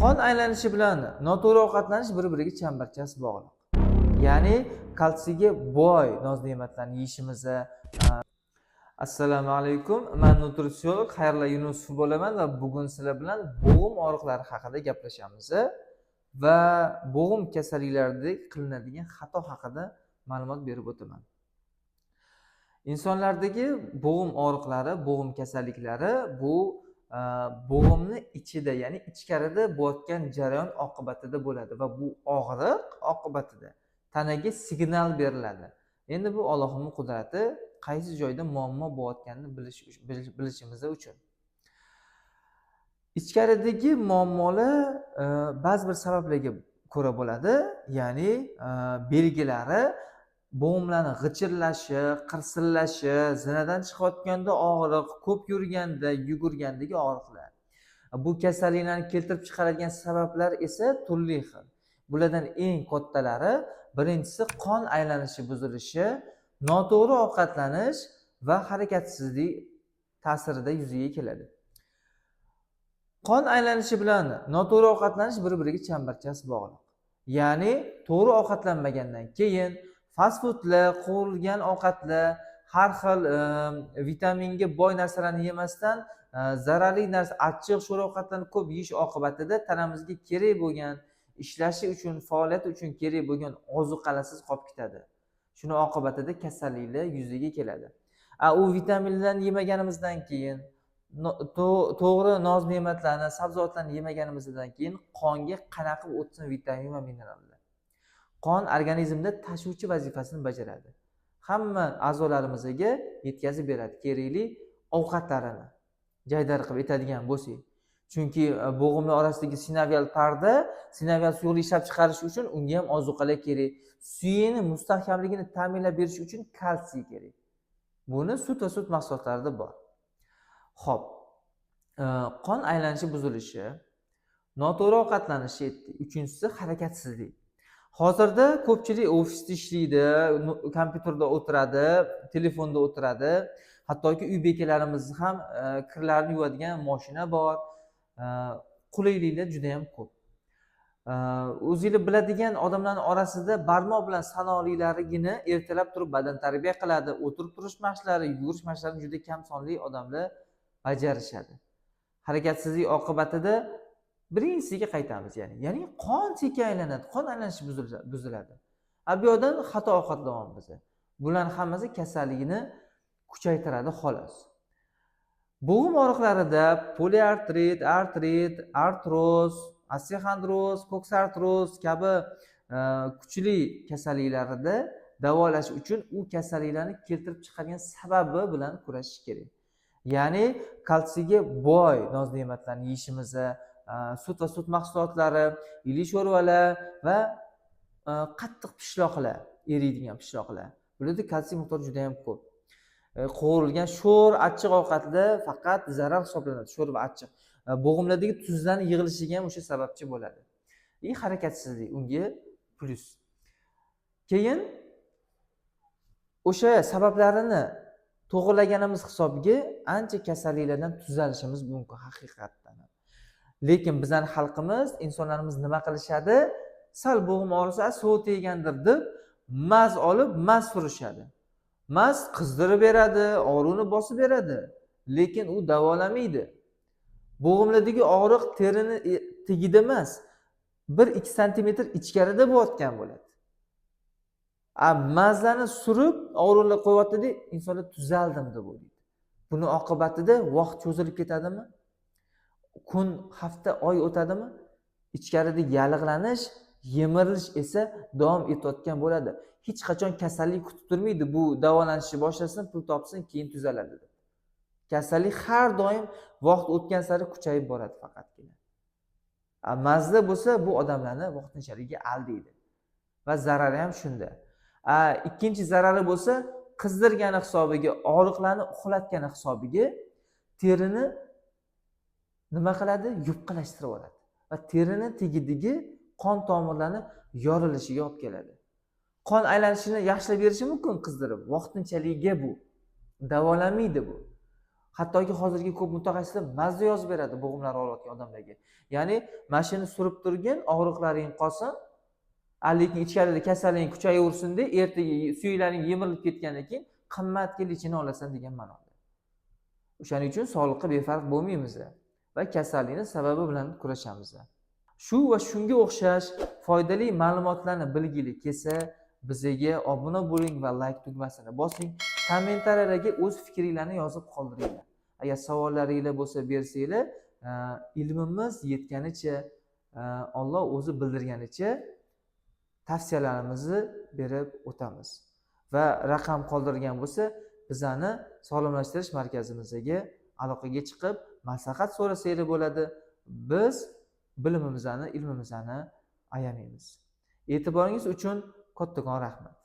Qon aylanishi bilan noto'g'ri ovqatlanish bir biriga chambarchas bog'liq. Ya'ni kalsiyga boy noz ne'matlarni yeyishimiz. Assalomu alaykum, man nutritsiolog Xayrullo Yunusov bo'laman va bugun sizlar bilan bo'g'im og'riqlari haqida gaplashamiz va bo'g'im kasalliklarida qilinadigan xato haqida ma'lumot berib o'taman. Insonlardagi bo'g'im og'riqlari, bo'g'im kasalliklari bu bo'g'imni ichida, ya'ni ichkarida bo'layotgan jarayon oqibatida bo'ladi va bu og'riq oqibatida tanaga signal beriladi. Endi bu Allohning qudrati, qaysi joyda muammo bo'layotganini bilishimiz uchun. Ichkaridagi muammolar ba'zi bir sabablarga ko'ra bo'ladi, ya'ni belgilari bo'g'imlarni g'ichirlashi, qirsillashi, zinadan chiqayotganda og'riq, ko'p yurganda, yugurgandagi og'riqlar. Bu kasalliklarni keltirib chiqaradigan sabablar esa turli xil. Bulardan eng kattalari, birinchisi qon aylanishi buzilishi, noto'g'ri ovqatlanish va harakatsizlik ta'sirida yuzaga keladi. Qon aylanishi bilan noto'g'ri ovqatlanish bir biriga chambarchas bog'liq. Ya'ni to'g'ri ovqatlanmagandan keyin fast foodlar, qovurilgan ovqatlar, har xil vitaminga boy narsalarni yemasdan zararli narsa, achchiq, sho'r ovqatlarni ko'p yeyish oqibatida tanamizga kerak bo'lgan, ishlashi uchun, faoliyati uchun kerak bo'lgan ozuqalarsiz qolib ketadi. Shuni oqibatida kasalliklar yuzaga keladi. U vitaminlarni yemaganimizdan keyin, to'g'ri noz ne'matlarni, sabzavotlarni yemaganimizdan keyin qonga qanaqa qilib o'tsin vitamin va minerallar? Qon organizmda tashuvchi vazifasini bajaradi. Hamma a'zolarimizga yetkazib beradi kerakli ovqatlarini. Jaydar qilib aytadigan bo'lsak. Chunki bo'g'imlar orasidagi sinovial parda, sinovial suyuqlik ishlab chiqarish uchun unga ham ozuqalar kerak. Suyakni mustahkamligini ta'minlab berish uchun kalsiy kerak. Buni sut va sut mahsulotlarida bor. Xo'p, qon aylanishi buzilishi, noto'g'ri ovqatlanish aytdik. Uchinchisi harakatsizlik. Hozirda ko'pchilik ofisda ishlaydi, kompyuterda o'tiradi, telefonda o'tiradi. Hattoki uy bekalarimiz ham kirlarini yuvadigan mashina bor. Qulayliklar juda ham ko'p. O'zinglar biladigan odamlarning orasida barmoq bilan sanoqlilarigina ertalab turib badan tarbiya qiladi, o'tirib turish mashqlari, yugurish mashqlarini juda kam sonli odamlar bajarishadi. Harakatsizlik oqibatida birinchisiga qaytamiz, ya'ni qon sekin aylanadi, qon aylanishi buziladi. Bu yoqdan xato ovqatlanyapmiz. Bularning hammasi kasallikni kuchaytiradi xolos. Bo'g'im og'riqlarida poliartrit, artrit, artroz, osteoxondroz, koksartroz kabi kuchli kasalliklarida davolash uchun u kasalliklarni keltirib chiqargan sababi bilan kurashish kerak. Ya'ni kalsiyga boy noz ne'matlarni yeyishimiz, sut va sut mahsulotlari, iliq sho'rvalar va qattiq pishloqlar, eriydigan pishloqlar. Bularda kalsiy miqdori juda ham ko'p. Qovurilgan sho'r, achchiq ovqatlar faqat zarar hisoblanadi, sho'r va achchiq. Bo'g'imlardagi tuzlarni yig'ilishiga ham o'sha sababchi bo'ladi. И harakatsizlik unga plyus. Keyin o'sha sabablarini to'g'irlaganimiz hisobiga ancha kasalliklardan tuzalishimiz mumkin haqiqatdan. Lekin bizning xalqimiz, insonlarimiz nima qilishadi? Sal bo'g'im og'risa, sovuq teggandir deb мазь olib, мазь surishadi. Мазь qizdirib beradi, og'riqni bosib beradi, lekin u davolamaydi. Bo'g'imlardagi og'riq terini tagida emas, 1-2 santimetr ichkarida bo'layotgan bo'ladi. Мазь larni surib og'riqlar qo'yyapti, insonlar tuzaldim deb o'ylaydi. Buni oqibatida vaqt cho'zilib ketadimi? Kun, hafta, oy o'tadimi? Ichkarida yallig'lanish, yemirilish esa davom etayotgan bo'ladi. Hech qachon kasallik kutib turmaydi, bu davolanishni boshlasin, pul topsin, keyin tuzaladi deb. Kasallik har doim vaqt o'tgan sari kuchayib boradi faqatgina. Мазь da bo'lsa bu odamlarni vaqtinchaligiga aldaydi. Va zarari ham shunda. Ikkinchi zarari bo'lsa, qizdirgani hisobiga, og'riqlarni uxlatgani hisobiga terini nima qiladi? Yupqalashtirib yuboradi. Va terini tagidagi qon tomirlarni yorilishiga olib keladi. Qon aylanishini yaxshilab berishi mumkin qizdirib, vaqtinchaligiga bu. Davolamaydi bu. Hattoki hozirgi ko'p mutaxassislar mazza yozib beradi bo'g'imlari og'riyotgan odamlarga. Ya'ni mana shuni surib turgin, og'riqlaring qolsin, lekin ichkarida kasalliging kuchayaversin-da, ertaga suyaklaring yemirilib ketgandan keyin qimmatga лечение olasan degan ma'noda. O'shaning uchun sog'liqqa befarq bo'lmaymiz va kasallikni sababi bilan kurashamiz. Shu va shunga o'xshash foydali ma'lumotlarni bilgili kelsa, bizga obuna bo'ling va layk tugmasini bosing. Kommentariyalarga o'z fikringlarni yozib qoldiringlar. Agar savollaringlar bo'lsa bersanglar, ilmimiz yetganicha, Alloh o'zi bildirganicha tavsiyalarimizni berib o'tamiz. Va raqam qoldirgan bo'lsa, bizani sog'lomlashtirish markazimizga aloqaga chiqib, maslahat so'rasanglar bo'ladi. Biz bilimimizni, ilmimizni ayamaymiz. E'tiboringiz uchun kattakon rahmat.